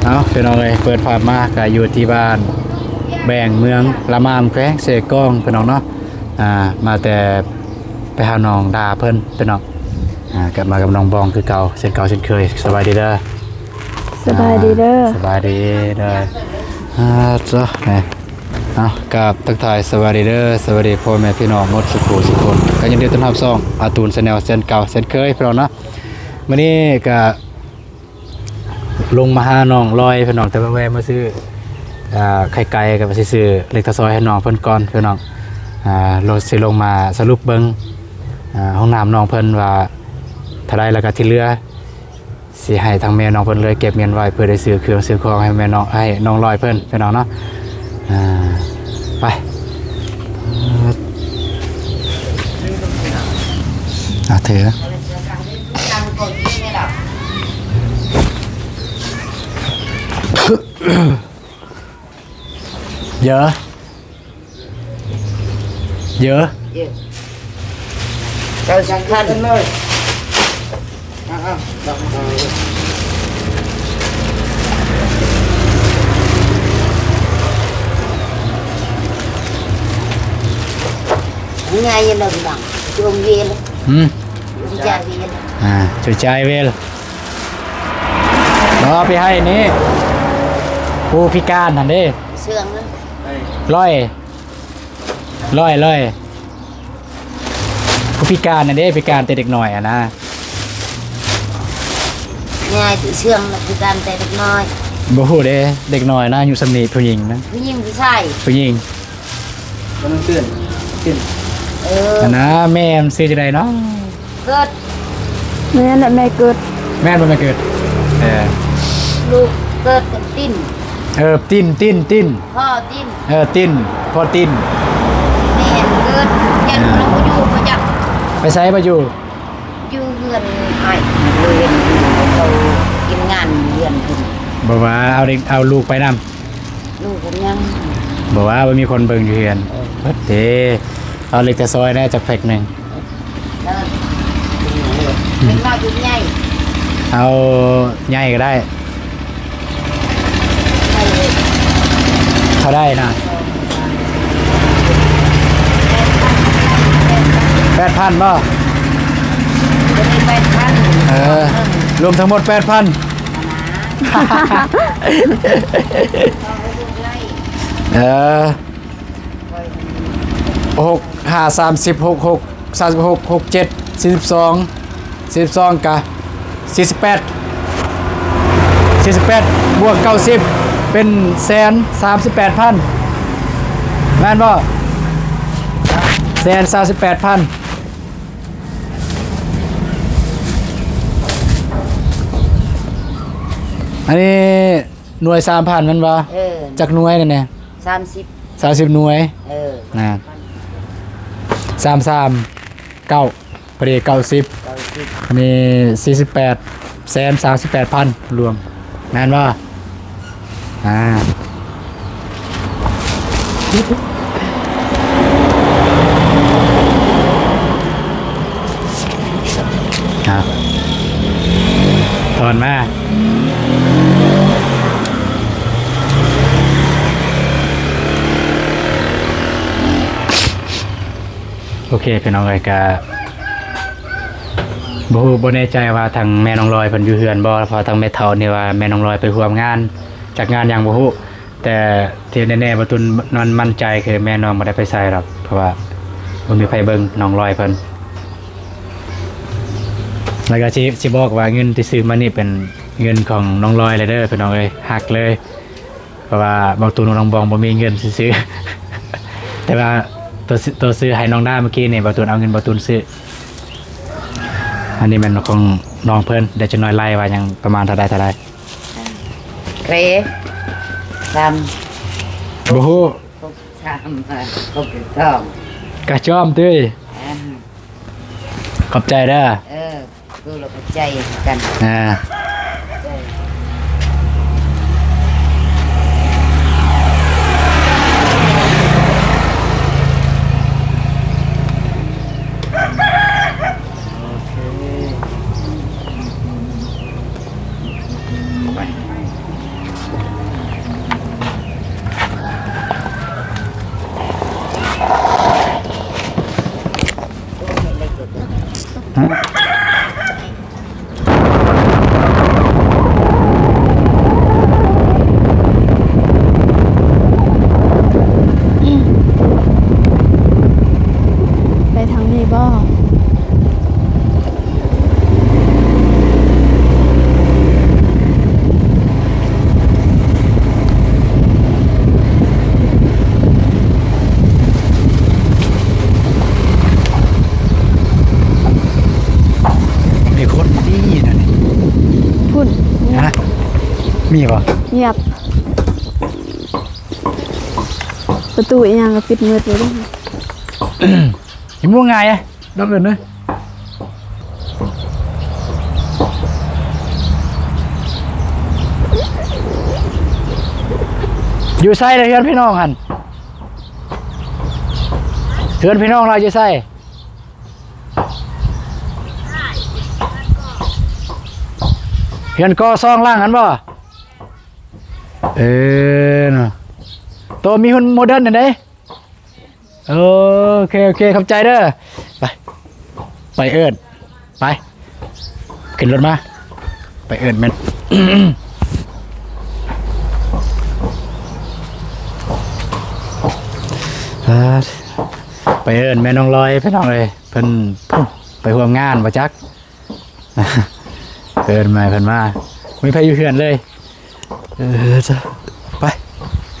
ເອົາ ພີ່ນ້ອງເອີຍ ເປີດພາບມາກະຢູ່ທີ່ບ້ານແບງ ເມືອງລະມາມ ແຂວງເຊກອງ ພີ່ນ້ອງເນາະ. ອ່າ ມາແຕ່ໄປຫານ້ອງດາເພິ່ນ ພີ່ນ້ອງ. ອ່າ ກັບມາກັບນ້ອງບອງຄືເກົ່າ ເຊັ່ນເກົ່າເຊັ່ນເຄີຍ. ສະບາຍດີເດີ. ສະບາຍດີເດີ. ອ່າ ສະບາຍດີເດີ. ອ່າ ເຈົ້າ ເອົາ ກາບທັກທາຍສະບາຍດີເດີ ສະບາຍດີພໍ່ແມ່ພີ່ນ້ອງໝົດສຸຂູສຸຄົນ ກໍຍິນດີຕ້ອນຮັບຊ່ອງອາຕູນແຊນແນວ ເຊັ່ນເກົ່າເຊັ່ນເຄີຍ ພີ່ນ້ອງເນາະ. ມື້ນີ້ກະລົງມາຫານ້ອງລອຍ ພີ່ນ້ອງ ແຕ່ວ່າແວ່ມາຊື້ ອ່າ ໄຂ່ໄກ່ ກໍວ່າຊິຊື້ເຫຼັກຕາຊອຍໃຫ້ນ້ອງເພິ່ນກ່ອນ ພີ່ນ້ອງ. ອ່າ ລົງ ຊິລົງມາສະຫຼຸບເບິ່ງ ອ່າ ຫ້ອງນ້ຳນ້ອງເພິ່ນວ່າເທົ່າໃດ ແລ້ວກໍທີ່ເຫຼືອ ຊິໃຫ້ທາງແມ່ນ້ອງເພິ່ນເລີຍເກັບເງິນໄວ້ ເພື່ອໄດ້ຊື້ເຄື່ອງຊື້ຂອງໃຫ້ແມ່ນ້ອງ ໃຫ້ນ້ອງລອຍເພິ່ນ ພີ່ນ້ອງເນາະ. ອ່າ ໄປ ອ່າ ຖື ເຢີ ເຢີ ເຢີ ເກົ້າສິບພັນ ເອົາ ເອົາ ດອກໄມ້ ງ່າຍຢູ່ເນາະ ພີ່ນ້ອງ ຊ່ວງເວລ ອືມ ຈ່າຍເວລ ອ່າ ຈ່າຍເວລ ເອົາໄປໃຫ້ນີ້ ຜູ້ພິການຫັ້ນເດ້ ເຊື່ອງນັ້ນ ລອຍ ລອຍ ລອຍ ຜູ້ພິການນັ້ນເດ້ ພິການແຕ່ເດັກນ້ອຍຫັ້ນນະ. ຍາຍຕິເຊື່ອງນະ ພິການແຕ່ເດັກນ້ອຍ. ບໍ່ຮູ້ເດ້ ເດັກນ້ອຍນະ ອາຍຸສ່ຳນີ້ ຜູ້ຍິງນະ. ຜູ້ຍິງ ຜູ້ຊາຍ? ຜູ້ຍິງ. ບໍ່ຕ້ອງເຕືອນ ຂຶ້ນ. ເອີ ອັນນະ ແມ່ມັນຊື່ຈັ່ງໃດເນາະ? ເກີດ ແມ່ນແຫຼະ ແມ່ເກີດ. ແມ່ນບໍ່ແມ່ເກີດ? ເອີ ລູກເກີດເປັນຕິນ. ເອີ ຕິນ ຕິນ ຕິນ ພໍ່ຕິນ. ເອີ ຕິນ ພໍ່ຕິນ. ແມ່ເກີດ ຍັງ ອ່າ ບໍ່ຢູ່ ບໍ່ຈັກ ໄປໃສບໍ່ຢູ່? ຢູ່ເຮືອນອ້າຍ ຢູ່ເຮືອນເຂົາ ກິນງານເຮືອນເພິ່ນ. ບໍ່ວ່າເອົາເດັກ ເອົາລູກໄປນຳ? ລູກເພິ່ນຍັງ ບໍ່ວ່າ ບໍ່ມີຄົນເບິ່ງຢູ່ເຮືອນ. ເອີ ເບິດເດ້. ເອົາເຫຼັກຕາຊອຍແດ່ຈັກແພັກໜຶ່ງ. ເອີ ເປັນວ່າຢູ່ໃຫຍ່ ເອົາໃຫຍ່ກໍໄດ້. ເທົ່າໃດນະ? ແປດພັນບໍ່? ໂຕນີ້ແປດພັນ. ເອີ ລວມທັງໝົດແປດພັນ. ເອີ ຫົກຫ້າ ສາມສິບ ຫົກຫົກ ສາມສິບຫົກ ຫົກເຈັດ ສີ່ສິບສອງ ສີ່ສິບສອງກະ ສີ່ສິບແປດ ສີ່ສິບແປດບວກເກົ້າສິບ ເປັນແສນສາມສິບແປດພັນ ແມ່ນບໍ່? ແສນສາມສິບແປດພັນ. ອັນນີ້ໜ່ວຍສາມພັນແມ່ນບໍ່? ເອີ ຈັກໜ່ວຍນີ້ແນ່? ສາມສິບ ສາມສິບໜ່ວຍ. ເອີ ນະ ສາມສາມເກົ້າ ພໍດີເກົ້າສິບ ເກົ້າສິບ ອັນນີ້ສີ່ສິບແປດ ແສນສາມສິບແປດພັນລວມ ແມ່ນບໍ່? ອ່າ ອ່າ ຖອນມາ. ໂອເຄ ພີ່ນ້ອງເອີຍ ກະບໍ່ຮູ້ ບໍ່ແນ່ໃຈວ່າທາງແມ່ນ້ອງລອຍເພິ່ນຢູ່ເຮືອນບໍ່ ເພາະວ່າທາງແມ່ເຖົ້ານີ້ວ່າແມ່ນ້ອງລອຍໄປຮ່ວມງານ ຈັກງານຫຍັງບໍ່ຮູ້ ແຕ່ທີ່ແນ່ໆ ບ່າວຕຸນ ມັນໝັ້ນໃຈຄືແມ່ນ້ອງບໍ່ໄດ້ໄປໃສດອກ ເພາະວ່າບໍ່ມີໃຜເບິ່ງນ້ອງລອຍເພິ່ນ. ແລ້ວກໍຊິ ຊິບອກວ່າເງິນທີ່ຊື້ມານີ້ເປັນເງິນຂອງນ້ອງລອຍເລີຍເດີ ພີ່ນ້ອງເອີຍ ຮັກເລີຍ. ເພາະວ່າບ່າວຕຸນກັບນ້ອງບອງບໍ່ມີເງິນຊື້ໆ ແຕ່ວ່າໂຕ ໂຕຊື້ໃຫ້ນ້ອງດາມື້ກີ້ນີ້ ບ່າວຕຸນເອົາເງິນບ່າວຕຸນຊື້. ອັນນີ້ແມ່ນຂອງນ້ອງເພິ່ນ ດຽວຈັກໜ້ອຍໄລ່ວ່າຍັງປະມານເທົ່າໃດ ເທົ່າໃດ. ເຄ ສາມ ບໍ່ຮູ້ ຫົກສາມ ຫົກສິບສອງ ກະຈອມຕິ. ອ່າ ຂອບໃຈເດີ. ເອີ ເອີ ລະຂອບໃຈຄືກັນ. ອ່າ ຂອບໃຈ. ໂອເຄ ໄປ. ໄປທາງນີ້ບໍ່? ມີຄົນດີນະນີ້ ພຸ້ນ ຮະ? ມີບໍ່? ງຽບ. ປະຕູອີ່ຫຍັງກໍປິດໝົດເລີຍເດ້. ເຫັນບໍ່? ງ່າຍເດ້ ດອກເອີ້ນເດີ. ຢູ່ໃສລະເຮືອນພີ່ນ້ອງຫັ້ນ? ເຮືອນພີ່ນ້ອງລາວຢູ່ໃສ? ເຮືອນກໍ່ສອງຫຼັງຫັ້ນບໍ່? ເອີ ເນາະ ໂຕມີຮຸ່ນໂມເດີນຫັ້ນເດ້. ໂອເຄ ໂອເຄ ຂອບໃຈເດີ. ໄປ ໄປເອີ້ນ ໄປ ຂຶ້ນລົດມາ ໄປເອີ້ນແມ່ນ ໄປເອີ້ນແມ່ນ້ອງລອຍ ພີ່ນ້ອງເອີຍ ເພິ່ນ ພຸ້ນ ໄປຮ່ວມງານບໍ່ຈັກ. ເອີ້ນມາ ເພິ່ນມາ ບໍ່ມີໃຜຢູ່ເຮືອນເລີຍ. ເອີ ຈ້ະ ໄປ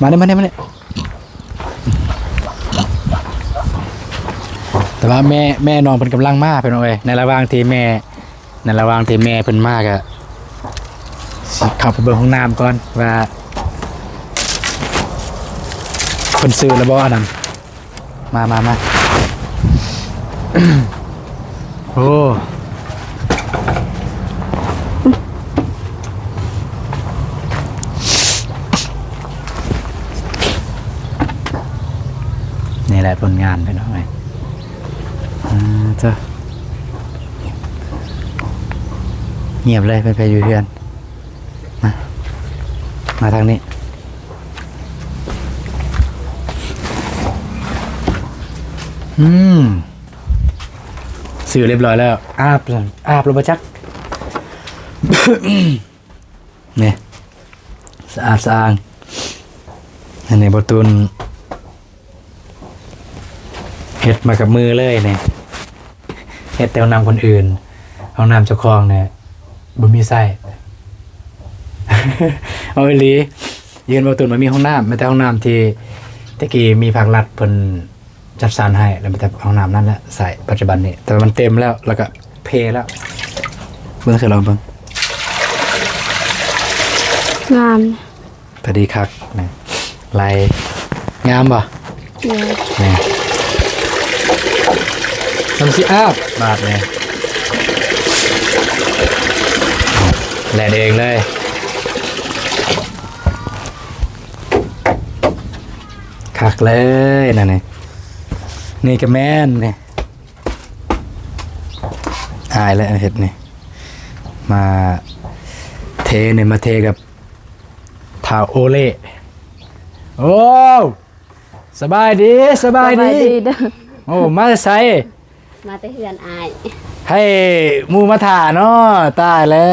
ມາເດີ ມາເດີ ມາເດີ. ແຕ່ວ່າແມ່ ແມ່ນ້ອງເພິ່ນກຳລັງມາ ພີ່ນ້ອງເອີຍ. ໃນລະຫວ່າງທີ່ແມ່ ໃນລະຫວ່າງທີ່ແມ່ເພິ່ນມາ ກະຊິເຂົ້າໄປເບິ່ງຫ້ອງນ້ຳກ່ອນ ວ່າເພິ່ນຊື້ແລ້ວບໍ່ອັນນັ້ນ. ມາ ມາ ມາ ໂອ້ ນີ້ແຫຼະຜົນງານ ພີ່ນ້ອງເອີຍ. ອ່າ ເຈົ້າ ງຽບເລີຍ ເພິ່ນໄປຢູ່ເຮືອນ. ມາ ມາທາງນີ້. ອືມ ຊື້ຮຽບຮ້ອຍແລ້ວ ອາບ ອາບແລ້ວບໍ່ຈັກ. ນີ້ ສະອາດສະອ້າງ. ອັນນີ້ບໍ່ຕຸນ ເຮັດມາກັບມືເລີຍນີ້ ເຮັດແຕ່ຫ້ອງນ້ຳຄົນອື່ນ ຫ້ອງນ້ຳເຈົ້າຂອງນີ້ບໍ່ມີໃຊ້. ເອົາອີ່ຫຼີ ເຮືອນບໍ່ຕຸນມັນມີຫ້ອງນ້ຳ ແມ່ນແຕ່ຫ້ອງນ້ຳທີ່ແຕ່ກີ້ມີພາກລັດເພິ່ນຈັດສັນໃຫ້ ແລ້ວມີແຕ່ຫ້ອງນ້ຳນັ້ນແຫຼະໃຊ້ປັດຈຸບັນນີ້ ແຕ່ວ່າມັນເຕັມແລ້ວ ແລ້ວກະເພແລ້ວ. ເບິ່ງ ສະລອງເບິ່ງ ງາມ. ພໍດີຄັກນະ ໄຫຼ ງາມບໍ່? ແມ່ນ ນີ້ ຊ່ຳຊິອາບບາດນີ້ ແລ່ນເອງເລີຍ ຄັກເລີຍນະນີ້. ນີ້ກະແມ່ນນີ້ ອາຍແຫຼະເຮັດນີ້ ມາເທນີ້ ມາເທກັບ ທ້າວໂອເລ. ໂອ້ ສະບາຍດີ ສະບາຍດີ ສະບາຍດີເດີ. ໂອ້ ມາແຕ່ໃສ? ມາແຕ່ເຮືອນອ້າຍ ໃຫ້ໝູ່ມາຖ້າເນາະ. ຕາຍແລ້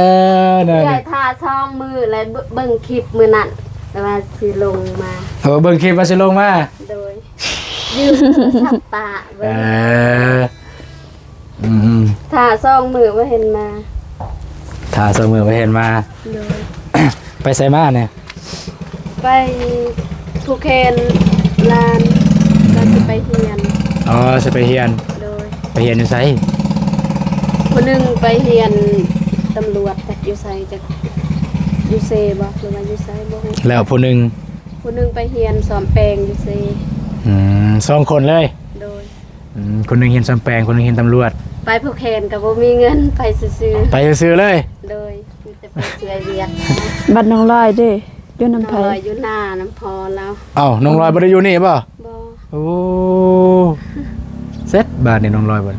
ວ ເອື້ອຍຖ້າສອງມື້ແລ້ວ ເບິ່ງຄລິບມື້ນັ້ນ ແຕ່ວ່າຊິລົງມາ. ໂອ້ ເບິ່ງຄລິບວ່າຊິລົງມາ. ໂດຍ ຢືມໂທລະສັບປ້າເບິ່ງ. ເອີ ອືມ ຖ້າສອງມື້ບໍ່ເຫັນມາ ຖ້າສອງມື້ບໍ່ເຫັນມາ. ໂດຍ ໄປໃສມານີ້? ໄປພູແຄນລານ ກໍຊິໄປຮຽນ. ອໍ ຊິໄປຮຽນ. ໂດຍ ໄປຮຽນຢູ່ໃສ? ຜູ້ໜຶ່ງໄປຮຽນຕຳຫຼວດ ຈັກຢູ່ໃສ ຈັກຢູ່ເຊບໍ່ ຫຼືວ່າຢູ່ໃສບໍ່ຮູ້. ແລ້ວຜູ້ໜຶ່ງ? ຜູ້ໜຶ່ງໄປຮຽນສ້ອມແປງຢູ່ເຊ. ອືມ ສອງຄົນເລີຍ? ໂດຍ. ອືມ ຄົນໜຶ່ງຮຽນສ້ອມແປງ ຄົນໜຶ່ງຮຽນຕຳຫຼວດ. ໄປພູແຄນກໍບໍ່ມີເງິນ ໄປຊື່ໆ ໄປຊື່ໆເລີຍ. ໂດຍ ມີແຕ່ໄປຊ່ວຍວຽກ. ບັດນ້ອງລອຍເດ ຢູ່ນຳໃຜ? ນ້ອງລອຍຢູ່ນານຳພໍ່ລາວ. ເອົ້າ ນ້ອງລອຍບໍ່ໄດ້ຢູ່ນີ້ບໍ່? ບໍ່. ໂອ້ ເສັດບາດນີ້ນ້ອງລອຍບໍ່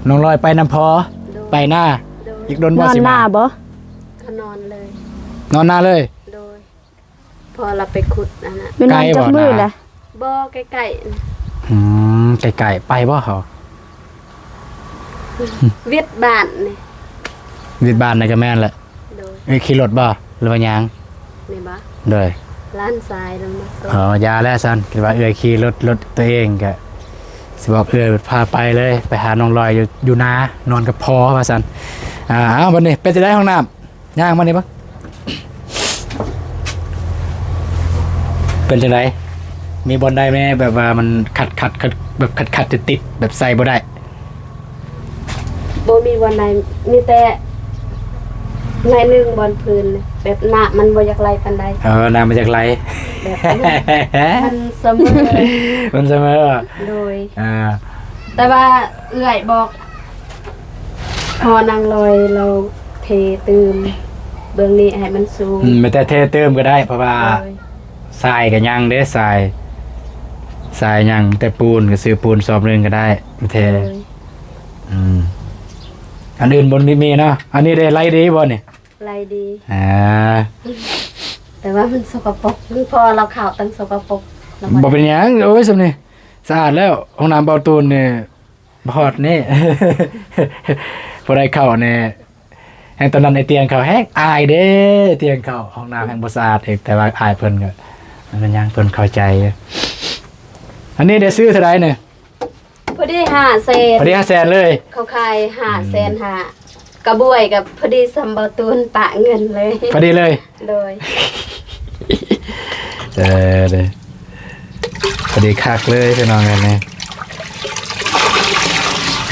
ນ້ອງລອຍໄປນຳພໍ່. ໂດຍ ໄປນາ. ໂດຍ ອີກດົນບໍ່ຊິມາ? ນອນນາບໍ່? ກໍນອນເລີຍ. ນອນນາເລີຍ? ໂດຍ. ພໍລະໄປຂຸດອັນນະ. ໄກບໍ່ນາ? ບໍ່ ໃກ້ໆ. ອືມ ໃກ້ໆ ໄປບໍ່ເຂົາ? ວິດບ້ານນີ້ ວິດບ້ານນີ້ກໍແມ່ນແຫຼະ. ໂດຍ ເອື້ອຍຂີ່ລົດບໍ່ ຫຼືວ່າຍ່າງ? ນີ້ບໍ່? ໂດຍ ຫຼານຊາຍນຳມາສົ່ງ. ອໍ ຢ່າແລ້ວຊັ້ນ ຄິດວ່າເອື້ອຍຂີ່ລົດ ລົດຕົວເອງ ກະຊິບອກເອື້ອຍພາໄປເລີຍ ໄປຫານ້ອງລອຍຢູ່ ຢູ່ນາ ນອນກັບພໍ່ວ່າຊັ້ນ. ອ່າ ເອົາ ບັດນີ້ເປັນຈັ່ງໃດຫ້ອງນ້ຳ? ຍ່າງມານີ້ເບິ່ງ ເປັນຈັ່ງໃດ? ມີບ່ອນໃດແດ່ແບບວ່າມັນຂັດໆ ຂັດ ແບບຂັດໆ ຕິດໆ ແບບໃສ່ບໍ່ໄດ້? ບໍ່ມີບ່ອນໃດ ມີແຕ່ໜ້ອຍໜຶ່ງບ່ອນພື້ນ ແບບນ້ຳມັນບໍ່ຢາກໄຫຼປານໃດ. ເອີ ນ້ຳມັນຢາກໄຫຼ ແບບມັນສະເໝີ ມັນສະເໝີ. ໂດຍ ອ່າ ແຕ່ວ່າເອື້ອຍບອກ ພໍນາງລອຍລາວເທຕື່ມເບື້ອງນີ້ໃຫ້ມັນສູງ. ອືມ ແມ່ນແຕ່ເທຕື່ມກໍໄດ້ ເພາະວ່າ ໂດຍ ຊາຍກໍຍັງເດ້ ຊາຍ ຊາຍຍັງ ແຕ່ປູນກໍຊື້ປູນສອບໜຶ່ງກໍໄດ້ ແມ່ນແຕ່ ໂດຍ ອືມ ອັນອື່ນບໍ່ມີເນາະ. ອັນນີ້ໄດ້ໄຫຼດີບໍ່ນີ້? ໄຫຼດີ ອ່າ ແຕ່ວ່າມັນສົກກະປົກ ພໍລາວເຂົ້າຕັ້ງສົກກະປົກ. ບໍ່ເປັນຫຍັງ ໂອ້ຍ ສ່ຳນີ້ສະອາດແລ້ວ. ຫ້ອງນ້ຳເບົາຕູນນີ້ ຮອດນີ້ ຜູ້ໃດເຂົ້າແດ່ ແຮ່ງຕອນນັ້ນໄອ້ຕຽງເຂົ້າແຮ່ງອາຍເດ້ ຕຽງເຂົ້າຫ້ອງນ້ຳແຮ່ງບໍ່ສະອາດອີກ ແຕ່ວ່າອາຍເພິ່ນກໍ ມັນຍັງ ເພິ່ນເຂົ້າໃຈ. ອັນນີ້ໄດ້ຊື້ເທົ່າໃດນີ້? ພໍດີຫ້າແສນ ພໍດີຫ້າແສນເລີຍ ເຂົາຂາຍຫ້າແສນຫ້າ ກະບວຍກໍພໍດີສ່ຳເບົາຕູນປະເງິນເລີຍ ພໍດີເລີຍ. ໂດຍ ເອີ ເດ້ ພໍດີຄັກເລີຍພີ່ນ້ອງເອີຍ ນີ້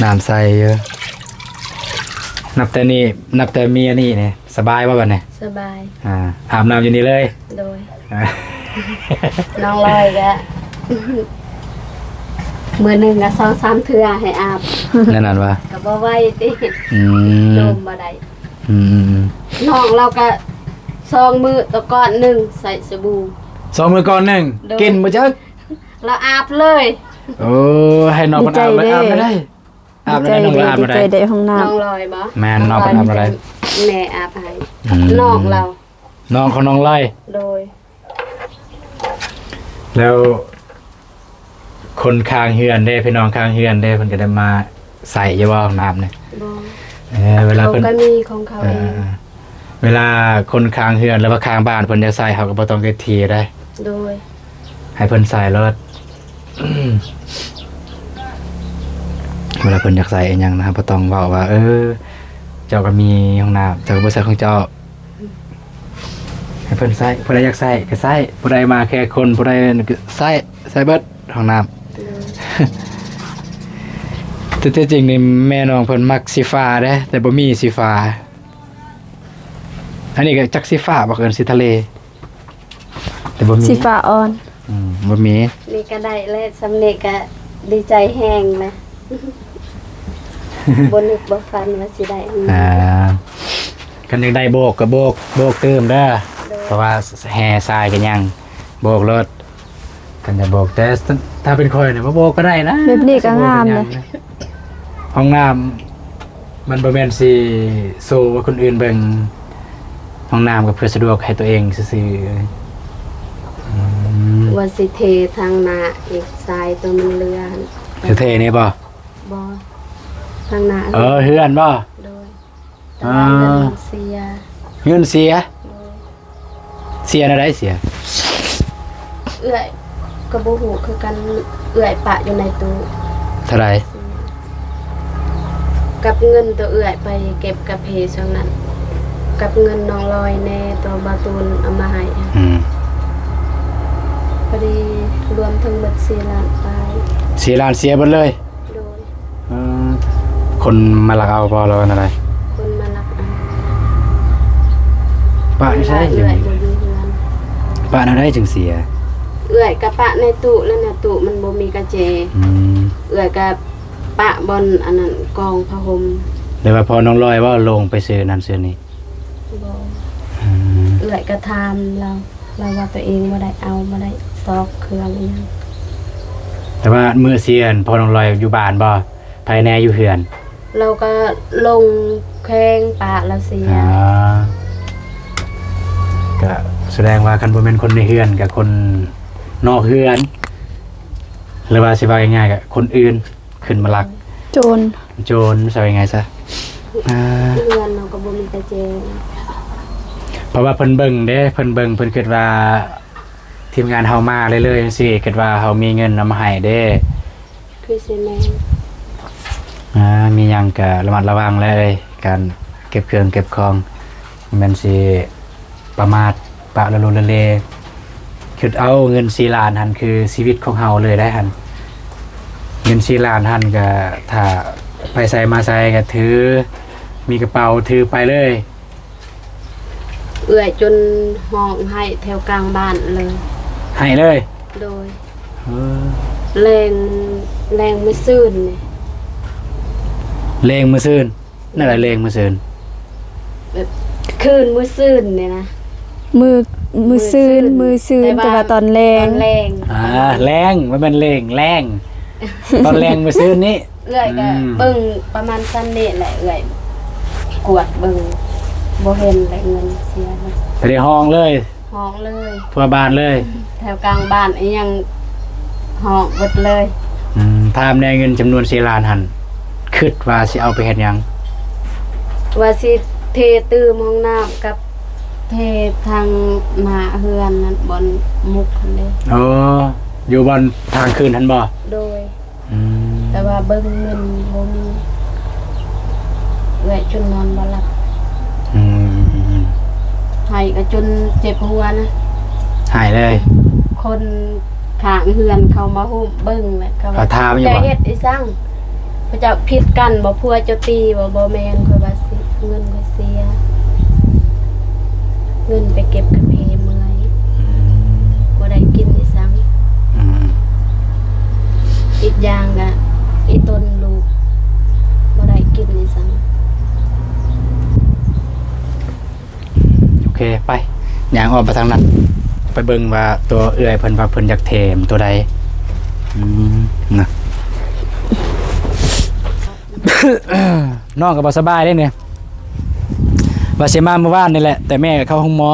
ນ້ຳໃສຢູ່. ນັບແຕ່ນີ້ ນັບແຕ່ມີອັນນີ້ນີ້ ສະບາຍບໍ່ບັດນີ້? ສະບາຍ ອ່າ ອາບນ້ຳຢູ່ນີ້ເລີຍ. ໂດຍ ອ່າ ນ້ອງລອຍກະ ມື້ໜຶ່ງກະສອງສາມເທື່ອໃຫ້ອາບ. ແນວນັ້ນຫວາ? ກະບໍ່ໄຫວຕິ. ອືມ ໂຈມບໍ່ໄດ້. ອືມໆໆ ນ້ອງລາວກະສອງມື້ຕໍ່ກ້ອນໜຶ່ງໃສ່ສະບູ. ສອງມື້ກ້ອນໜຶ່ງ? ໂດຍ ກິນບໍ່ຈັກ? ລາວອາບເລີຍ. ໂອ້ ໃຫ້ນ້ອງເພິ່ນອາບເລີຍ ອາບໄດ້. ອາບໄດ້ ນ້ອງລອຍອາບໄດ້. ດີໃຈເດ້ ດີໃຈໄດ້ຫ້ອງນ້ຳ. ນ້ອງລອຍບໍ່? ແມ່ນ ນ້ອງເພິ່ນອາບໄດ້ ແມ່ອາບໃຫ້. ອືມ ນ້ອງລາວ ນ້ອງຂອງນ້ອງລອຍ. ໂດຍ ແລ້ວຄົນຂ້າງເຮືອນເດ້ ພີ່ນ້ອງຂ້າງເຮືອນເດ້ ເພິ່ນກໍໄດ້ມາໃຊ້ຢູ່ບໍ່ຫ້ອງນ້ຳນີ້? ບໍ່ ເອີ ເວລາເພິ່ນ ເຂົາກໍມີຂອງເຂົາເອງ. ເອີ ເວລາຄົນຂ້າງເຮືອນ ຫຼືວ່າຂ້າງບ້ານເພິ່ນຢາກໃຊ້ ເຮົາກໍບໍ່ຕ້ອງໄດ້ຖຽງໄດ໋. ໂດຍ ໃຫ້ເພິ່ນໃຊ້ໂລດ. ເວລາເພິ່ນຢາກໃຊ້ອີ່ຫຍັງນະ ບໍ່ຕ້ອງເວົ້າວ່າ ເອີ ເຈົ້າກໍມີຫ້ອງນ້ຳ ເຈົ້າກໍບໍ່ໃຊ້ຂອງເຈົ້າ. ໃຫ້ເພິ່ນໃຊ້ ຜູ້ໃດຢາກໃຊ້ກໍໃຊ້ ຜູ້ໃດມາແຂກຄົນ ຜູ້ໃດນັ້ນກໍໃຊ້ ໃຊ້ເບິດຫ້ອງນ້ຳ. ໂດຍ ແຕ່ທີ່ຈິງນີ້ແມ່ນ້ອງເພິ່ນມັກສີຟ້າເດ້ ແຕ່ບໍ່ມີສີຟ້າ. ອັນນີ້ກໍຈັກສີຟ້າບໍ່ ເອີ້ນສີທະເລ ແຕ່ບໍ່ມີ ສີຟ້າອ່ອນ. ອືມ ບໍ່ມີ. ນີ້ກໍໄດ້ແລ້ວ ສ່ຳນີ້ກໍດີໃຈແຮງນະ ບໍ່ນຶກບໍ່ຝັນວ່າຊິໄດ້. ອ່າ ຄັນຢາກໄດ້ໂບກກໍໂບກ ໂບກຕື່ມເດີ. ໂດຍ ເພາະວ່າແຮ່ຊາຍກໍຍັງ ໂບກໂລດ. ຄັນຈະບອກ ແຕ່ຖ້າເປັນຂ້ອຍນີ້ບໍ່ບອກກໍໄດ້ນະ ແບບນີ້ກໍງາມເດ້. ຫ້ອງນ້ຳມັນບໍ່ແມ່ນຊິໂຊໃຫ້ຄົນອື່ນເບິ່ງ ຫ້ອງນ້ຳກໍເພື່ອສະດວກໃຫ້ຕົວເອງຊື່ໆ. ອືມ ວ່າຊິເທທາງໜ້າອີກ ຊາຍຕົວມັນເຫຼືອ. ຈະເທນີ້ບໍ່? ບໍ່ ທາງໜ້າ. ເອີ ເຮືອນບໍ່? ໂດຍ. ແຕ່ວ່າເງິນເສຍ. ເງິນເສຍ? ໂດຍ. ເສຍແນວໃດເສຍ? ເອື້ອຍກໍບໍ່ຮູ້ຄືກັນ ເອື້ອຍປະຢູ່ໃນຕູ້. ເທົ່າໃດ? ກັບເງິນຕົວເອື້ອຍໄປເກັບກາເຟຊ່ວງນັ້ນ ກັບເງິນນ້ອງລອຍແດ່ ຕົວບ່າວຕູນເອົາມາໃຫ້. ອືມ ພໍດີລວມທັງໝົດສີ່ລ້ານປາຍ. ສີ່ລ້ານເສຍເບິດເລີຍ? ໂດຍ. ເອີ ຄົນມາລັກເອົາບໍ່ ຫຼືວ່າແນວໃດ? ຄົນມາລັກເອົາ. ປະຢູ່ໃສ? ເອື້ອຍບໍ່ຢູ່ເຮືອນ. ປະແນວໃດຈຶ່ງເສຍ? ເອື້ອຍກະປະໃນຕູ້ ແລ້ວໃນຕູ້ມັນບໍ່ມີກະແຈ. ອືມ ເອື້ອຍກະປະບ່ອນອັນນັ້ນ ກອງຜ້າຫົ່ມ. ຫຼືວ່າພໍນ້ອງລອຍເວົ້າລົງໄປຊື້ນັ້ນຊື້ນີ້? ບໍ່. ອືມ ເອື້ອຍກະຖາມລາວ ລາວວ່າຕົວເອງບໍ່ໄດ້ເອົາ ບໍ່ໄດ້ຊອກເຄື່ອງອີ່ຫຍັງ. ແຕ່ວ່າມື້ເສຍຫັ້ນ ພໍ່ນ້ອງລອຍຢູ່ບ້ານບໍ່? ໃຜແດ່ຢູ່ເຮືອນ? ລາວກໍລົງແຂວງ ປະລາວເສຍ. ອ່າ ກະສະແດງວ່າຄັນບໍ່ແມ່ນຄົນໃນເຮືອນ ກະຄົນນອກເຮືອນ ຫຼືວ່າຊິເວົ້າງ່າຍໆ ກະຄົນອື່ນ ຂຶ້ນມາລັກ. ໂຈນ. ໂຈນ ວ່າງ່າຍຊະ ອ່າ ເຮືອນເຮົາກໍບໍ່ມີຕາແຈງ ເພາະວ່າເພິ່ນເບິ່ງເດ້ ເພິ່ນເບິ່ງ ເພິ່ນຄິດວ່າທີມງານເຮົາມາເລື້ອຍໆ ຈັ່ງຊີ້ ຄິດວ່າເຮົາມີເງິນເອົາມາໃຫ້ເດ້ ຄືຊິແມ່ນ ອ່າ ມີຫຍັງກະລະມັດລະວັງແຫຼະເອີຍ ການເກັບເຄື່ອງເກັບຂອງ ແມ່ນຊິປະໝາດປະເລໂລເລເລ ຄິດເອົາເງິນສີ່ລ້ານຫັ້ນ ຄືຊີວິດຂອງເຮົາເລີຍໄດ໋ຫັ້ນ ເງິນສີ່ລ້ານຫັ້ນກະ ຖ້າໄປໃສມາໃສກະຖື ມີກະເປົາຖືໄປເລີຍ. ເອື້ອຍຈົນຮ້ອງໄຫ້ແຖວກາງບ້ານເລີຍ. ໄຫ້ເລີຍ? ໂດຍ. ເອີ ແລງ ແລງມື້ຊືນນີ້. ແລງມື້ຊືນ? ແນວໃດແລງມື້ຊືນ? ແບບຄືນມື້ຊືນນີ້ນະ. ມື້ ມື້ຊືນ ມື້ຊືນ ແຕ່ວ່າ ແຕ່ວ່າຕອນແລງ ຕອນແລງ. ອ່າ ແລງ ບໍ່ແມ່ນເລງ ແລງ ຕອນແລງມື້ຊືນນີ້. ເອື້ອຍກໍ ອືມ ເບິ່ງປະມານສ່ຳນີ້ແຫຼະ ເອື້ອຍກວດເບິ່ງ ບໍ່ເຫັນແຫຼະ ເງິນເສຍນະ ໄປໄດ້ຮ້ອງເລີຍ ຮ້ອງເລີຍ ທົ່ວບ້ານເລີຍ ແຖວກາງບ້ານອີ່ຫຍັງຮ້ອງເບິດເລີຍ. ອືມ ຖາມແດ່ ເງິນຈຳນວນສີ່ລ້ານຫັ້ນ ຄິດວ່າຊິເອົາໄປເຮັດຫຍັງ? ວ່າຊິເທຕື່ມຫ້ອງນ້ຳກັບເທທາງໜ້າເຮືອນນັ້ນ ບ່ອນມຸກຫັ້ນເດ້. ອໍ ຢູ່ບ່ອນທາງຂຶ້ນຫັ້ນບໍ່? ໂດຍ. ອືມ ແຕ່ວ່າເບິ່ງເງິນບໍ່ມີ ເອື້ອຍຈົນນອນບໍ່ຫຼັບ. ອືມ ໄຫ້ກໍຈົນເຈັບຫົວນະ ໄຫ້ເລີຍ. ຄົນຂ້າງເຮືອນເຂົາມາໂຮມເບິ່ງ ແລ້ວກໍວ່າ ເຂົາຖາມຢູ່ບໍ່? ເຈົ້າເຮັດອີ່ສັງ? ເຂົາເຈົ້າຜິດກັນບໍ່? ຜົວເຈົ້າຕີບໍ່? ບໍ່ແມ່ນ ຂ້ອຍວ່າຊິ ເງິນຂ້ອຍເສຍ ເງິນໄປເກັບກາເຟເມື່ອຍ. ອືມ ບໍ່ໄດ້ກິນອີ່ສັງ. ອືມ ອີກຢ່າງກະອີ່ຕົນລູກບໍ່ໄດ້ກິນອີ່ສັງ. ໂອເຄ ໄປ ຍ່າງອ້ອມໄປທາງນັ້ນ ໄປເບິ່ງວ່າຕົວເອື້ອຍເພິ່ນວ່າເພິ່ນຢາກເທມັນຕົວໃດ. ອືມ ນະ ນ້ອງກໍບໍ່ສະບາຍເດ້ນີ້ ວ່າຊິມາມື້ວານນີ້ແຫຼະ ແຕ່ແມ່ກໍເຂົ້າໂຮງໝໍ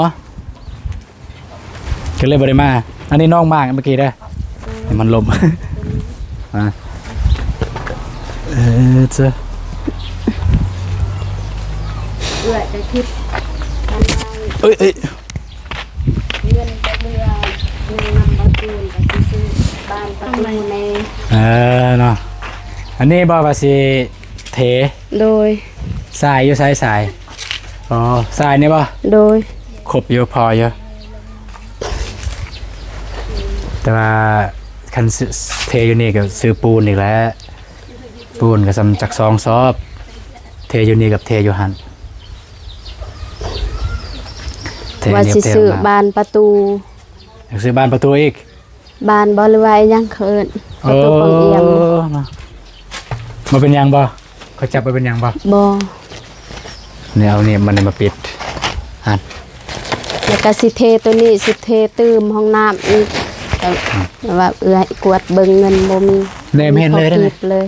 ກໍເລີຍບໍ່ໄດ້ມາ. ອັນນີ້ນ້ອງມາເມື່ອກີ້ເດີ ໃຫ້ມັນລົມ ອ່າ ເອີ ເຈົ້າ ເອື້ອຍຈະຄິດ ເອີຍ ເອີຍ ເງິນຈະເຫຼືອ ຍັງນຳບໍ່ຄືນ ກໍຊິຊື້ບານປະຕູແດ່. ເອີ ເນາະ ອັນນີ້ບໍ່ວ່າຊິເທ? ໂດຍ. ສາຍຢູ່ໃສສາຍ? ອໍ ສາຍນີ້ບໍ່? ໂດຍ. ຄົບຢູ່ ພໍຢູ່ ແຕ່ວ່າຄັນ ເທຢູ່ນີ້ກໍຊື້ປູນອີກແຫຼະ ປູນກໍສ່ຳຈັກສອງສອບ ເທຢູ່ນີ້ກັບເທຢູ່ຫັ້ນ ເທຢູ່ນີ້ ວ່າຊິຊື້ບານປະຕູ. ຢາກຊື້ບານປະຕູອີກ? ບານບໍ່ ຫຼືວ່າອີ່ຫຍັງເຂົາເອີ້ນ ປະຕູປ່ອງອຽມ. ເອີ ເນາະ ບໍ່ເປັນຫຍັງບໍ່? ເຂົາຈັບບໍ່ເປັນຫຍັງບໍ່? ບໍ່. ນີ້ເອົານີ້ມັນມາປິດຫັ້ນ ແລ້ວກໍຊິເທໂຕນີ້ ຊິເທຕື່ມຫ້ອງນ້ຳອີກ ແຕ່ ອືມ ແຕ່ວ່າເອື້ອຍກວດເບິ່ງເງິນບໍ່ມີ ແນມເຫັນເລີຍ ບໍ່ມີພໍກີບເລີຍ.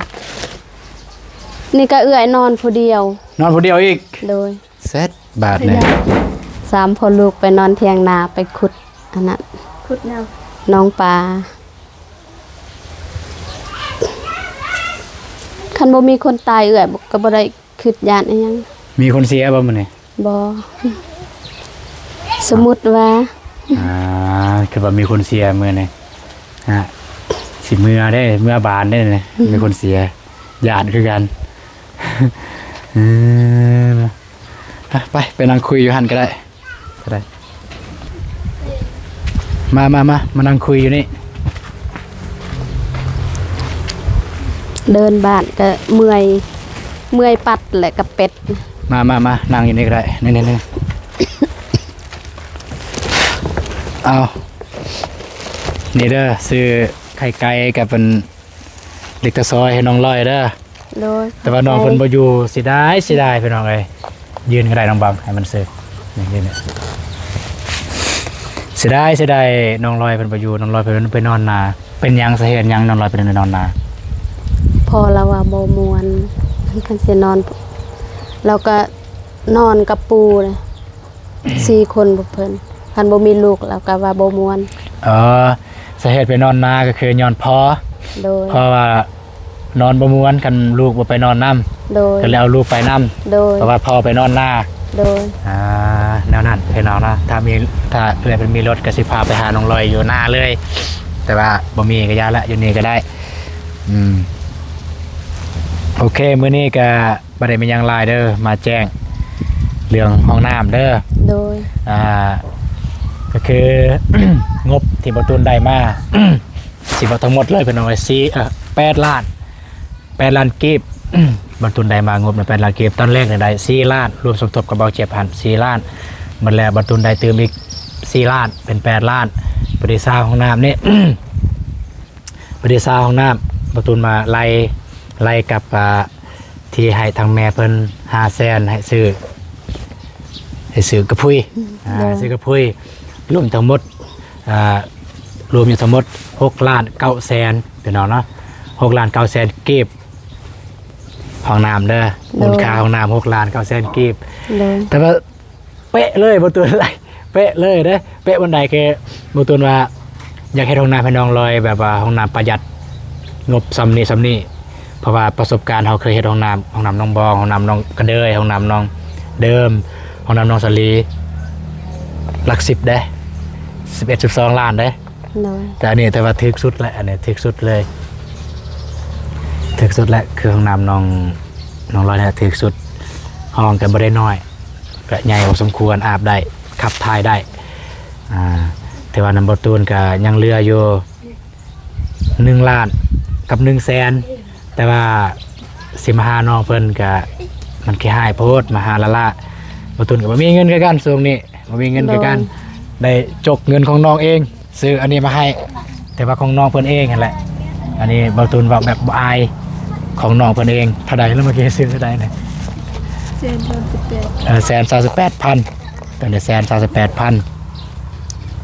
ນີ້ກໍເອື້ອຍນອນຜູ້ດຽວ. ນອນຜູ້ດຽວອີກ? ໂດຍ. ເສັດບາດນີ້ ສາມພໍ່ລູກໄປນອນຖຽງນາ ໄປຂຸດອັນນັ້ນ ຂຸດໜອງປາ. ຄັນບໍ່ມີຄົນຕາຍ ເອື້ອຍກໍບໍ່ໄດ້ຄິດຢ້ານອີ່ຫຍັງ. ມີຄົນເສຍບໍ່ມື້ນີ້? ບໍ່. ສົມມຸດວ່າ ອ່າ ຄືວ່າມີຄົນເສຍມື້ນີ້ ຮະ ຊິເມືອເດ້ ເມືອບານເດ້ນີ້ ອືມ ມີຄົນເສຍ ຢ້ານຄືກັນ. ເອີ ໄປ ໄປ ໄປນັ່ງຄຸຍຢູ່ຫັ້ນກໍໄດ້ ກໍໄດ້. ມາ ມາ ມາ ມານັ່ງຄຸຍຢູ່ນີ້. ເດີນບ້ານກໍເມື່ອຍ ເມື່ອຍປັດແຫຼະກັບເປັດ. ມາ ມາ ມາ ນັ່ງຢູ່ນີ້ກໍໄດ້ ນີ້ ນີ້ ນີ້ ເອົາ ນີ້ເດີ ຊື້ໄຂ່ໄກ່ກັບອັນ ເຫຼັກຕາຊອຍໃຫ້ນ້ອງລອຍເດີ. ໂດຍ. ແຕ່ວ່ານ້ອງເພິ່ນບໍ່ຢູ່ ເສຍດາຍ ເສຍດາຍ ພີ່ນ້ອງເອີຍ. ຢືນກໍໄດ້ນ້ອງບຳ ໃຫ້ມັນຊື່ ນີ້ ນີ້ ນີ້ ເສຍດາຍ ເສຍດາຍ ນ້ອງລອຍເພິ່ນບໍ່ຢູ່ ນ້ອງລອຍເພິ່ນໄປນອນນາ. ເປັນຫຍັງ ສາເຫດຫຍັງນ້ອງລອຍເພິ່ນໄປນອນນາ? ພໍ່ລາວວ່າບໍ່ມ່ວນ ຄັນຊິນອນ ລາວກໍນອນກັບປູ່ເລີຍ. ສີ່ຄົນພວກເພິ່ນ ຄັນບໍ່ມີລູກລາວກໍວ່າບໍ່ມ່ວນ. ເອີ ສາເຫດໄປນອນນາກໍຄືຍ້ອນພໍ່. ໂດຍ. ເພາະວ່າ ນອນບໍ່ມ່ວນ ຄັນລູກບໍ່ໄປນອນນຳ. ໂດຍ ກໍເລີຍເອົາລູກໄປນຳ. ໂດຍ ເພາະວ່າພໍ່ໄປນອນນາ. ໂດຍ ອ່າ ແນວນັ້ນພີ່ນ້ອງເນາະ. ຖ້າມີ ຖ້າເອື້ອຍເພິ່ນມີລົດ ກໍຊິພາໄປຫານ້ອງລອຍຢູ່ນາເລີຍ, ແຕ່ວ່າບໍ່ມີກໍຢ່າລະ, ຢູ່ນີ້ກໍໄດ້. ອືມ ໂອເຄ ມື້ນີ້ກໍບໍ່ໄດ້ມີຫຍັງຫຼາຍເດີ, ມາແຈ້ງເລື່ອງຫ້ອງນ້ຳເດີ. ໂດຍ ອ່າ ກໍຄື ງົບທີ່ບໍ່ຕູນໄດ້ມາ ຊິເວົ້າທັງໝົດເລີຍ ເພິ່ນເອົາໄວ້ສີ່ ເອີ ແປດລ້ານ ແປດລ້ານກີບ. ບ່າວຕູນໄດ້ມາງົບນະ ແປດລ້ານກີບ. ຕອນແລກນະໄດ້ສີ່ລ້ານ ລວມສົມທົບກັບບ່າວເຈັບຫັ້ນສີ່ລ້ານ. ໝົດແລ້ວບ່າວຕູນໄດ້ຕື່ມອີກສີ່ລ້ານ ເປັນແປດລ້ານ. ປະດິດສາຫ້ອງນ້ຳນີ້ ປະດິດສາຫ້ອງນ້ຳ ບ່າວຕູນມາໄລ່ ໄລ່ກັບ ອ່າ ທີ່ໃຫ້ທາງແມ່ເພິ່ນຫ້າແສນ ໃຫ້ຊື້ ໃຫ້ຊື້ກະພຸຍ. ອືມ ອ່າ ໂດຍ ໃຫ້ຊື້ກະພຸຍ ລວມທັງໝົດ ອ່າ ລວມຢູ່ທັງໝົດຫົກລ້ານເກົ້າແສນ ພີ່ນ້ອງເນາະ, ຫົກລ້ານເກົ້າແສນກີບ. ຫ້ອງນ້ຳເດີ ໂດຍ ມູນຄ່າຫ້ອງນ້ຳຫົກລ້ານເກົ້າແສນກີບ. ໂດຍ ແຕ່ວ່າເປະເລີຍ ບ່າວຕູນ ເປະເລີຍເດ້. ເປະບ່ອນໃດ ຄືບ່າວຕູນວ່າ ຢາກເຮັດຫ້ອງນ້ຳໃຫ້ນ້ອງລອຍ ແບບວ່າຫ້ອງນ້ຳປະຢັດ ງົບສ່ຳນີ້ສ່ຳນີ້. ເພາະວ່າປະສົບການເຮົາເຄີຍເຮັດຫ້ອງນ້ຳ ຫ້ອງນ້ຳໜອງບອງ ຫ້ອງນ້ຳໜອງກະເດີຍ ຫ້ອງນ້ຳໜອງເດີມ ຫ້ອງນ້ຳໜອງສາລີ ຫຼັກສິບເດ້ ສິບເອັດ ສິບສອງລ້ານເດ້. ໂດຍ ແຕ່ອັນນີ້ຖືວ່າຖືກສຸດແຫຼະ ອັນນີ້ຖືກສຸດເລີຍ ຖືກສຸດແຫຼະ. ຄືຫ້ອງນ້ຳນ້ອງ ນ້ອງລອຍນີ້ຖືກສຸດ. ຫ້ອງກໍບໍ່ໄດ້ນ້ອຍ ກໍໃຫຍ່ພໍສົມຄວນ ອາບໄດ້ ຂັບຖ່າຍໄດ້. ອ່າ ແຕ່ວ່ານຳບ່າວຕູນກໍຍັງເຫຼືອຢູ່ ໜຶ່ງລ້ານກັບໜຶ່ງແສນ. ແຕ່ວ່າຊິມາຫານ້ອງເພິ່ນກະ ມັນຂີ້ຮ້າຍໂພດ ມາຫາລ້າໆ. ບ່າວຕູນກໍບໍ່ມີເງິນຄືກັນ ຊ່ວງນີ້ບໍ່ມີເງິນຄືກັນ. ໂດຍ ໄດ້ຈົກເງິນຂອງນ້ອງເອງ ຊື້ອັນນີ້ມາໃຫ້ ແຕ່ວ່າຂອງນ້ອງເພິ່ນເອງຫັ້ນແຫຼະ. ອັນນີ້ບ່າວຕູນເວົ້າແບບບໍ່ອາຍ ຂອງນ້ອງເພິ່ນເອງ. ເທົ່າໃດລະ ເມື່ອກີ້ຊື້ເທົ່າໃດນະ? ແສນຊາວສິບແປດ ເອີ ແສນຊາວສິບແປດພັນ ຕົວນີ້ແສນຊາວສິບແປດພັນ.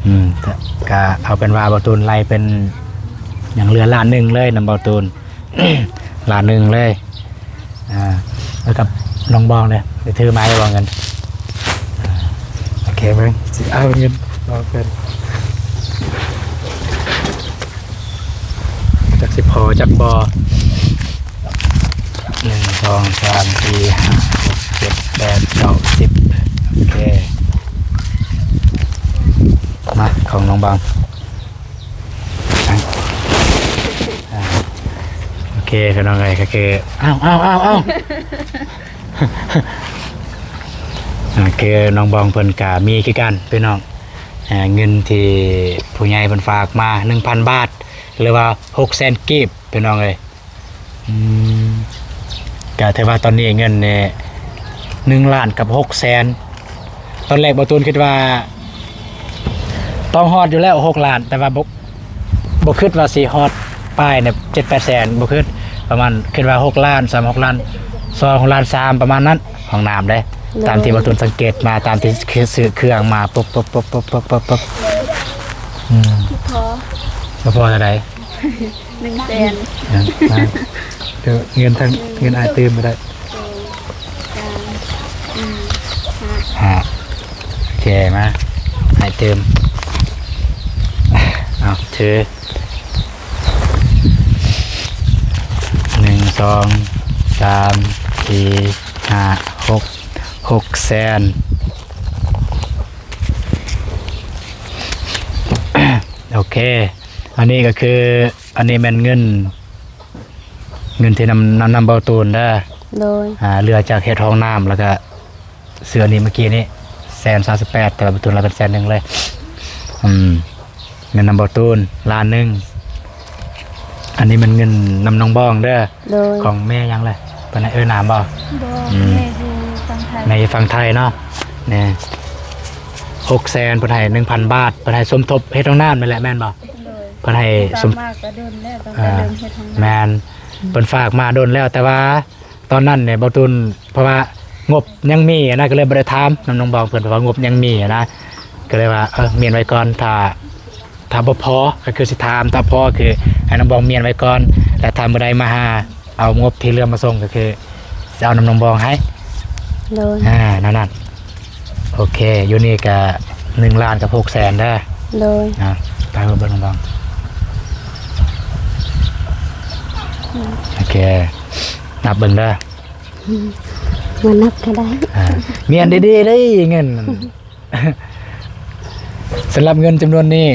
ອືມ ກະ ກະເອົາເປັນວ່າບ່າວຕູນໄລ່ເປັນ ຍັງເຫຼືອລ້ານໜຶ່ງເລີຍນຳບ່າວຕູນ ລ້ານໜຶ່ງເລີຍ. ອ່າ ແລ້ວກັບນ້ອງບອງເດ້ ໄດ້ຖືມາຢູ່ບໍ່ເງິນ? ອ່າ ໂອເຄ ເບິ່ງ ຊິເອົາເງິນບອງເພິ່ນ ຈັກຊິພໍຈັກບໍ່. ໜຶ່ງ ສອງ ສາມ ສີ່ ຫ້າ ຫົກ ເຈັດ ແປດ ເກົ້າ ສິບ. ໂອເຄ ມາ ຂອງນ້ອງບອງ. ອ່າ ໂອເຄ ພີ່ນ້ອງເອີຍ ກໍຄື ອ້າວ ອ້າວ ອ້າວ ອ້າວ ອ່າ ຄືນ້ອງບອງເພິ່ນກະມີຄືກັນພີ່ນ້ອງ. ອ່າ ເງິນທີ່ຜູ້ໃຫຍ່ເພິ່ນຝາກມາ ໜຶ່ງພັນບາດ ຫຼືວ່າ ຫົກແສນກີບ ພີ່ນ້ອງເອີຍ. ອືມ ກະຖືວ່າຕອນນີ້ເງິນນີ້ ໜຶ່ງລ້ານກັບຫົກແສນ. ຕອນແລກບ່າວຕູນຄິດວ່າ ຕ້ອງຮອດຢູ່ແລ້ວຫົກລ້ານ ແຕ່ວ່າບໍ່ ບໍ່ຄິດວ່າຊິຮອດປາຍນີ້ ເຈັດແປດແສນ ບໍ່ຄິດ. ປະມານ ຄິດວ່າຫົກລ້ານ ສາມ ຫົກລ້ານສອງ ຫົກລ້ານສາມ ປະມານນັ້ນ. ຫ້ອງນ້ຳເດ້ ໂດຍ ຕາມທີ່ບ່າວຕູນສັງເກດມາ ຕາມທີ່ຊື້ເຄື່ອງມາ ປຶບ ປຶບ ປຶບ ປຶບ ປຶບ ປຶບ ອືມ ບໍ່ພໍ ບໍ່ພໍເທົ່າໃດ? ໜຶ່ງແສນ ອ່າ ເດີ ເງິນທັງ ເງິນອ້າຍຕື່ມກໍໄດ້ ສອງ ສາມ ສີ່ ຫ້າ ຫ້າ ໂອເຄ ມາ ອ້າຍຕື່ມ ເອົາ ຖື ໜຶ່ງ ສອງ ສາມ ສີ່ ຫ້າ ຫົກ ຫົກແສນ. ໂອເຄ ອັນນີ້ກໍຄື ອັນນີ້ແມ່ນເງິນ ເງິນທີ່ນຳ ນຳ ນຳບ່າວຕູນເດີ ໂດຍ ອ່າ ເຫຼືອຈາກເຮັດຫ້ອງນ້ຳ ແລ້ວກະຊື້ອັນນີ້ເມື່ອກີ້ນີ້ ແສນຊາວສິບແປດ ແຕ່ວ່າບ່າວຕູນລະເປັນແສນໜຶ່ງເລີຍ. ອືມ ເງິນນຳບ່າວຕູນລ້ານໜຶ່ງ. ອັນນີ້ແມ່ນເງິນນຳນ້ອງບອງເດີ ໂດຍ ຂອງແມ່ຫຍັງລະ ເພິ່ນໃຫ້ເອີ້ນນາມບໍ່? ບໍ່ ອືມ ແມ່ຢູ່ຝັ່ງໄທ ແມ່ຢູ່ຝັ່ງໄທເນາະ. ນີ້ ຫົກແສນ ເພິ່ນໃຫ້ໜຶ່ງພັນບາດ ເພິ່ນໃຫ້ສົມທົບເຮັດຫ້ອງນ້ຳນີ້ແຫຼະ ແມ່ນບໍ່? ໂດຍ ເພິ່ນໃຫ້ ເພິ່ນຝາກ ສົມ ມາກໍດົນແລ້ວ ຕັ້ງແຕ່ ອ່າ ເລີ່ມເຮັດຫ້ອງນ້ຳ ແມ່ນ ເພິ່ນຝາກມາດົນແລ້ວ ແຕ່ວ່າຕອນນັ້ນນີ້ບ່າວຕູນ ເພາະວ່າງົບຍັງມີນະ ກໍເລີຍບໍ່ໄດ້ຖາມນຳນ້ອງບອງເພິ່ນ ເພາະວ່າງົບຍັງມີນະ ກໍເລີຍວ່າ ເອີ ມ້ຽນໄວ້ກ່ອນ ຖ້າ ຖ້າບໍ່ພໍກໍຄືຊິຖາມ ຖ້າພໍຄືໃຫ້ນ້ອງບອງມ້ຽນໄວ້ກ່ອນ ແລະ ຖ້າມື້ໃດມາຫາ ເອົາງົບທີ່ເຫຼືອມາສົ່ງ ກໍຄືຊິເອົານຳນ້ອງບອງໃຫ້ ໂດຍ ອ່າ ແນວນັ້ນ. ໂອເຄ ຢູ່ນີ້ກະໜຶ່ງລ້ານກັບຫົກແສນເດີ ໂດຍ ອ່າ ໄປເບິ່ງນ້ອງບອງ. ໂອເຄ ນັບເບິ່ງເດີ. ບໍ່ນັບກໍໄດ້. ອ່າ ມີອັນດີໆເດ້ເງິນ. ສຳລັບເງິນຈຳນວນນີ້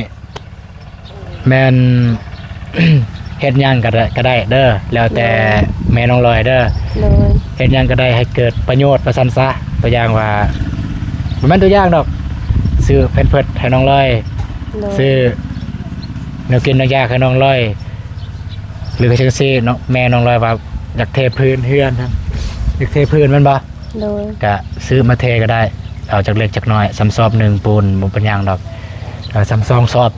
ແມ່ນ ເຮັດຫຍັງກໍໄດ້ ກໍໄດ້ເດີ ແລ້ວແຕ່ ໂດຍ ແມ່ນ້ອງລອຍເດີ. ໂດຍ ເຮັດຫຍັງກໍໄດ້ໃຫ້ເກີດປະໂຫຍດວ່າຊັ້ນຊະ. ຕົວຢ່າງວ່າ ບໍ່ແມ່ນຕົວຢ່າງດອກ ຊື້ແພມເພິດໃຫ້ນ້ອງລອຍ, ໂດຍ ຊື້ແນວກິນແນວຢາກໃຫ້ນ້ອງລອຍ ຫຼືວ່າຈັ່ງຊີ້ເນາະ. ແມ່ນ້ອງລອຍວ່າຢາກເທພື້ນເຮືອນ ຢາກເທພື້ນແມ່ນບໍ່? ໂດຍ ກະຊື້ມາເທກໍໄດ້ ເອົາຈັກເລັກຈັກນ້ອຍ ສ່ຳສອບໜຶ່ງປູນ ບໍ່ເປັນຫຍັງດອກ. ເອີ ສ່ຳສອງສອບ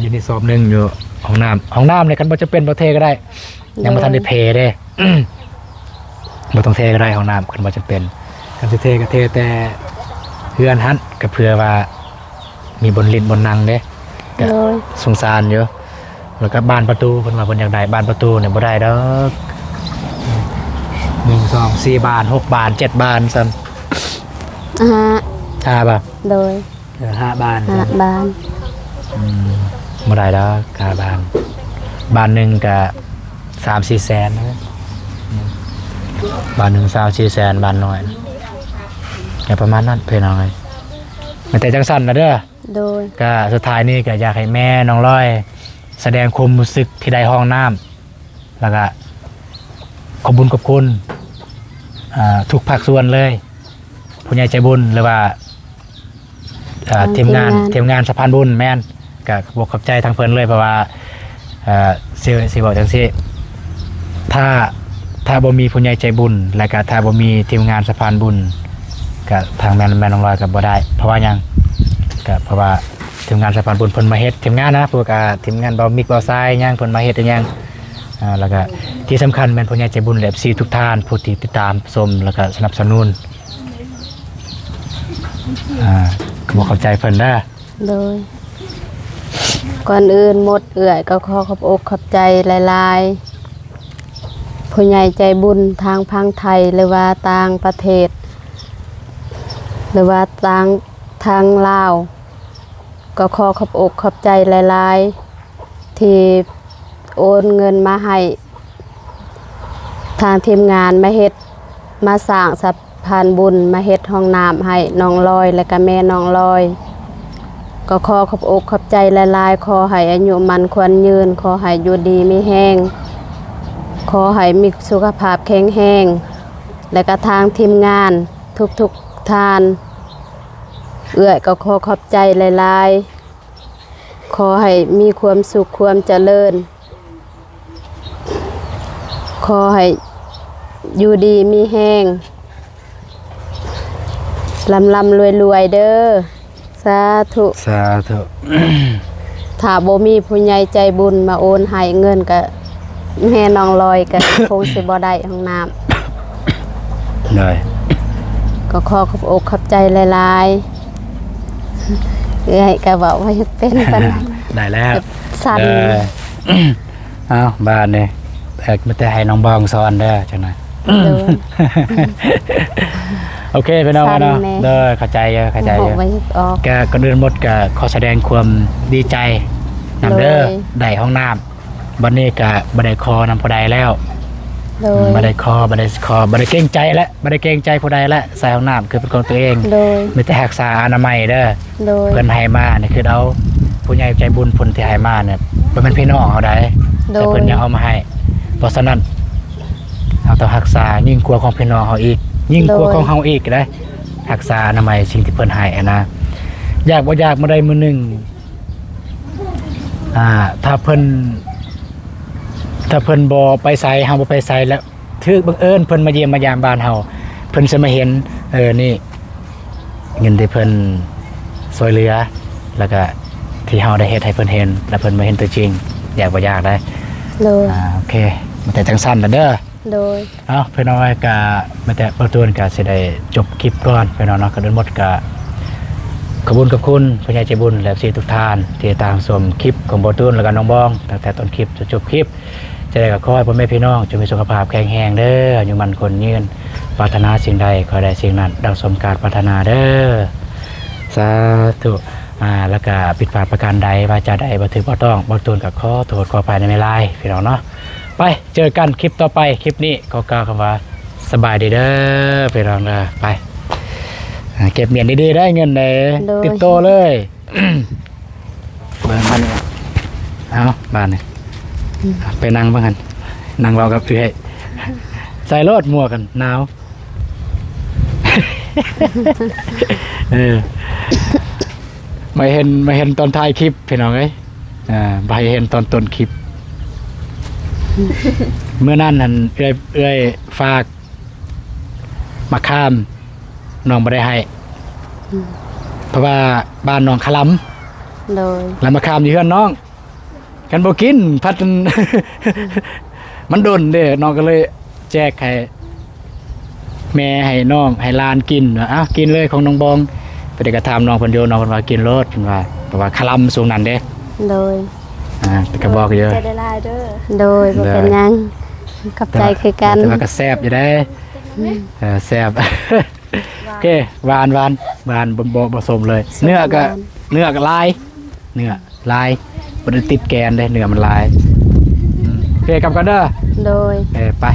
ຢູ່ນີ້ສອບໜຶ່ງ ຢູ່ຫ້ອງນ້ຳ. ຫ້ອງນ້ຳນີ້ຄັນບໍ່ຈຳເປັນບໍ່ເທກໍໄດ້ ຍັງບໍ່ທັນໄດ້ເພເດ້. ບໍ່ຕ້ອງເທກໍໄດ້ຫ້ອງນ້ຳ ຄັນບໍ່ຈຳເປັນ. ຄັນຊິເທກໍເທແຕ່ເຮືອນຫັ້ນ ກໍເພື່ອວ່າມີບ່ອນຫຼິ້ນບ່ອນນັ່ງເດ້. ກໍ ໂດຍ ສົງສານຢູ່. ແລ້ວກໍບານປະຕູ ເພິ່ນວ່າເພິ່ນຢາກໄດ້ບານປະຕູນີ້ ບໍ່ໄດ້ດອກ. ໜຶ່ງ ສອງ ສີ່ບານ ຫົກບານ ເຈັດບານຊັ້ນ. ຫ້າ ຫ້າບານ. ໂດຍ ເອີ ຫ້າບານ ຫ້າບານ. ອືມ ບໍ່ໄດ້ດອກ ຫ້າບານ. ບານໜຶ່ງກະສາມສີ່ແສນນະ. ບານໜຶ່ງສາມສີ່ແສນ ບານນ້ອຍ ກະປະມານນັ້ນພີ່ນ້ອງເອີຍ. ມີແຕ່ຈັ່ງຊັ້ນລະເດີ. ໂດຍ ກະສຸດທ້າຍນີ້ກະຢາກໃຫ້ແມ່ນ້ອງລອຍສະແດງຄວາມຮູ້ສຶກທີ່ໄດ້ຫ້ອງນ້ຳ ແລ້ວກະຂອບບຸນຂອບຄຸນ ເອີ ທຸກພາກສ່ວນເລີຍ ຜູ້ໃຫຍ່ໃຈບຸນ ຫຼືວ່າ ເອີ ທາງທີມງານ ທີມງານ ທີມງານສະພານບຸນ. ແມ່ນ ກະຂອບອົກຂອບໃຈທາງເພິ່ນເລີຍ ເພາະວ່າ ເອີ ຊິ ຊິເວົ້າຈັ່ງຊີ້ ຖ້າ ຖ້າບໍ່ມີຜູ້ໃຫຍ່ໃຈບຸນ ແລະກະຖ້າບໍ່ມີທີມງານສະພານບຸນ ກະທາງແມ່ ແມ່ນ້ອງລອຍກະບໍ່ໄດ້. ເພາະວ່າຫຍັງ? ກະເພາະວ່າທີມງານສະພານບຸນເພິ່ນມາເຮັດ ທີມງານນະ ພວກ ອາ ທີມງານເບົາມິກເບົາຊາຍຫຍັງ ເພິ່ນມາເຮັດອີ່ຫຍັງ. ອາ ແລ້ວກະທີ່ສຳຄັນແມ່ນຜູ້ໃຫຍ່ໃຈບຸນ ແລະ ເອັຟຊີ ທຸກທ່ານ ຜູ້ທີ່ຕິດຕາມຊົມ ແລ້ວກະສະໜັບສະໜູນ. ອາ ຂໍຂອບໃຈເພິ່ນເດີ. ໂດຍ ກ່ອນອື່ນໝົດ ເອື້ອຍກໍຂໍຂອບອົກຂອບໃຈຫຼາຍໆ ຜູ້ໃຫຍ່ໃຈບຸນທາງຝັ່ງໄທ ຫຼືວ່າຕ່າງປະເທດ ຫຼືວ່າຕ່າງ ທາງລາວ ກໍຂໍຂອບອົກຂອບໃຈຫຼາຍໆ ທີ່ໂອນເງິນມາໃຫ້ ທາງທີມງານມາເຮັດ ມາສ້າງສະພານບຸນ ມາເຮັດຫ້ອງນ້ຳໃຫ້ນ້ອງລອຍ ແລະກະແມ່ນ້ອງລອຍ. ກໍຂໍຂອບອົກຂອບໃຈຫຼາຍໆ ຂໍໃຫ້ອາຍຸໝັ້ນຂວັນຍືນ ຂໍໃຫ້ຢູ່ດີມີແຮງ ຂໍໃຫ້ມີສຸຂະພາບແຂງແຮງ ແລະກະທາງທີມງານທຸກໆທ່ານ ເອື້ອຍກໍຂໍຂອບໃຈຫຼາຍໆ ຂໍໃຫ້ມີຄວາມສຸກຄວາມຈະເລີນ ຂໍໃຫ້ຢູ່ດີມີແຮງ ລ່ຳໆລວຍໆເດີ ສາທຸ ສາທຸ. ຖ້າບໍ່ມີຜູ້ໃຫຍ່ໃຈບຸນມາໂອນໃຫ້ເງິນ ກະແມ່ນ້ອງລອຍກະຄົງຊິບໍ່ໄດ້ຫ້ອງນ້ຳ. ໂດຍ ກໍຂໍຂອບອົກຂອບໃຈຫຼາຍໆ ເອື້ອຍກໍເວົ້າບໍ່ເປັນປານໃດ ໄດ້ແລ້ວ ເຈັບສັ່ນ. ເອີ ເອົາ ບາດນີ້ ເອີ ມີແຕ່ໃຫ້ນ້ອງບອງສອນເດີ ຈັ່ງນັ້ນ. ໂດຍ ໂອເຄ ພີ່ນ້ອງເນາະ. ໂດຍ ເຂົ້າໃຈຢູ່ ເຂົ້າໃຈຢູ່. ກະກ່ອນອື່ນໝົດກະຂໍສະແດງຄວາມດີໃຈນຳເດີ ໂດຍ ໄດ້ຫ້ອງນ້ຳ. ບັດນີ້ກະບໍ່ໄດ້ຂໍນຳຜູ້ໃດແລ້ວ. ໂດຍ ບໍ່ໄດ້ຂໍ ບໍ່ໄດ້ຂໍ ບໍ່ໄດ້ເກງໃຈແລ້ວ ບໍ່ໄດ້ເກງໃຈຜູ້ໃດແລ້ວ. ໃສ່ຫ້ອງນ້ຳຄືເປັນຂອງຕົວເອງ. ໂດຍ ມີແຕ່ຮັກສາອະນາໄມເດີ. ໂດຍ ເພິ່ນໃຫ້ມານີ້ຄືເອົາ ຜູ້ໃຫຍ່ໃຈບຸນເພິ່ນທີ່ໃຫ້ມານີ້ ບໍ່ແມ່ນພີ່ນ້ອງເຮົາໃດ. ໂດຍ ແຕ່ເພິ່ນຍັງເອົາມາໃຫ້. ເພາະສະນັ້ນ ເຮົາຕ້ອງຮັກສາຍິ່ງກວ່າຂອງພີ່ນ້ອງເຮົາອີກ ຍິ່ງກວ່າ ໂດຍ ຂອງເຮົາອີກເດ້. ຮັກສາອະນາໄມສິ່ງທີ່ເພິ່ນໃຫ້ຫັ້ນນະ. ຢາກບໍ່ຢາກ ມື້ໃດມື້ໜຶ່ງ ອ່າ ຖ້າເພິ່ນ ຖ້າເພິ່ນບໍ່ໄປໃສ ເຮົາບໍ່ໄປໃສ ແລ້ວຖືກບັງເອີນເພິ່ນມາຢ້ຽມມາຢາມບ້ານເຮົາ ເພິ່ນຊິມາເຫັນ ເອີ ນີ້ ເງິນທີ່ເພິ່ນຊ່ວຍເຫຼືອ ແລ້ວກະທີ່ເຮົາໄດ້ເຮັດໃຫ້ເພິ່ນເຫັນ ແລ້ວເພິ່ນມາເຫັນຕົວຈິງ ຢາກບໍ່ຢາກໄດ໋. ໂດຍ ອ່າ ໂອເຄ ມີແຕ່ຈັ່ງຊັ້ນລະເດີ. ໂດຍ ເອົາ ພີ່ນ້ອງເອີຍ ກະມີແຕ່ບ່າວຕູນກະຊິໄດ້ຈົບຄລິບກ່ອນ ພີ່ນ້ອງເນາະ. ກ່ອນອື່ນໝົດກະຂອບຄຸນ ຂອບຄຸນຜູ້ໃຫຍ່ໃຈບຸນ ແລະ ເອັຟຊີ ທຸກທ່ານທີ່ຕິດຕາມຊົມຄລິບຂອງບ່າວຕູນ ແລະກະນ້ອງບອງ ຕັ້ງແຕ່ຕົ້ນຄລິບຈົນຈົບຄລິບ. ຈັ່ງໃດກໍຂໍໃຫ້ພໍ່ແມ່ພີ່ນ້ອງຈົ່ງມີສຸຂະພາບແຂງແຮງເດີ ອາຍຸໝັ້ນຂວັນຍືນ ປາດຖະໜາສິ່ງໃດ ຂໍໃຫ້ໄດ້ສິ່ງນັ້ນ ດັ່ງສົມການປາດຖະໜາເດີ ສາທຸ. ອ່າ ແລ້ວກະຜິດພາດປະການໃດ ວາຈາໃດບໍ່ຖືກບໍ່ຕ້ອງ ບ່າວຕູນກໍຂໍໂທດຂໍອະໄພນຳຫຼາຍໆ ພີ່ນ້ອງເນາະ. ໄປເຈີກັນຄລິບຕໍ່ໄປ. ຄລິບນີ້ຂໍກ່າວຄຳວ່າສະບາຍດີເດີພີ່ນ້ອງເດີ. ໄປ ອ່າ ເກັບໝຽນດີໆໄດ້ເງິນເດ້ ໂດຍ ຕິດໂຕເລີຍ. ເບິ່ງມັນ ເອົາບາດນີ້ ອືມ ໄປນັ່ງເບິ່ງຫັ້ນ ນັ່ງເວົ້າກັບເອື້ອຍ ໃສ່ໂລດໝວກກັນໜາວ. ເອີ ມາເຫັນ ມາເຫັນຕອນທ້າຍຄລິບພີ່ນ້ອງເອີຍ. ອ່າ ບໍ່ໃຫ້ເຫັນຕອນຕົ້ນຄລິບ. ມື້ນັ້ນຫັ້ນເອື້ອຍ ເອື້ອຍຝາກໝາກຂາມ ນ້ອງບໍ່ໄດ້ໃຫ້ ອືມ ເພາະວ່າບ້ານນ້ອງຄະລຳ ໂດຍ ແລ້ວໝາກຂາມຢູ່ເຮືອນນ້ອງ ຄັນບໍ່ກິນພັດ ມັນດົນເດ້ ນ້ອງກໍເລີຍແຈກໃຫ້ ແມ່ໃຫ້ນ້ອງໃຫ້ຫຼານກິນ. ເອົາ ກິນເລີຍຂອງນ້ອງບອງ. ໄປໄດ້ກະຖາມນ້ອງເພິ່ນຢູ່ ນ້ອງເພິ່ນວ່າກິນໂລດ ເພິ່ນວ່າ ເພາະວ່າຄະລຳຊ່ວງນັ້ນເດ້. ໂດຍ ອ່າ ແຕ່ກະບອກຢູ່ ໂດຍ ບໍ່ເປັນຫຍັງ ຂອບໃຈຄືກັນ. ແຕ່ວ່າກະແຊບຢູ່ເດ້. ອືມ ເອີ ແຊບ. ໂອເຄ ຫວານ ຫວານ ຫວານ ບໍ່ ບໍ່ ບໍ່ສົ້ມເລີຍ. ເນື້ອກະ ເນື້ອກະຫຼາຍ ເນື້ອຫຼາຍ ບໍ່ໄດ້ຕິດແກນເດ້ ເນື້ອມັນຫຼາຍ. ອືມ ໂອເຄ ກັບກັນເດີ. ໂດຍ ເອີ ໄປ.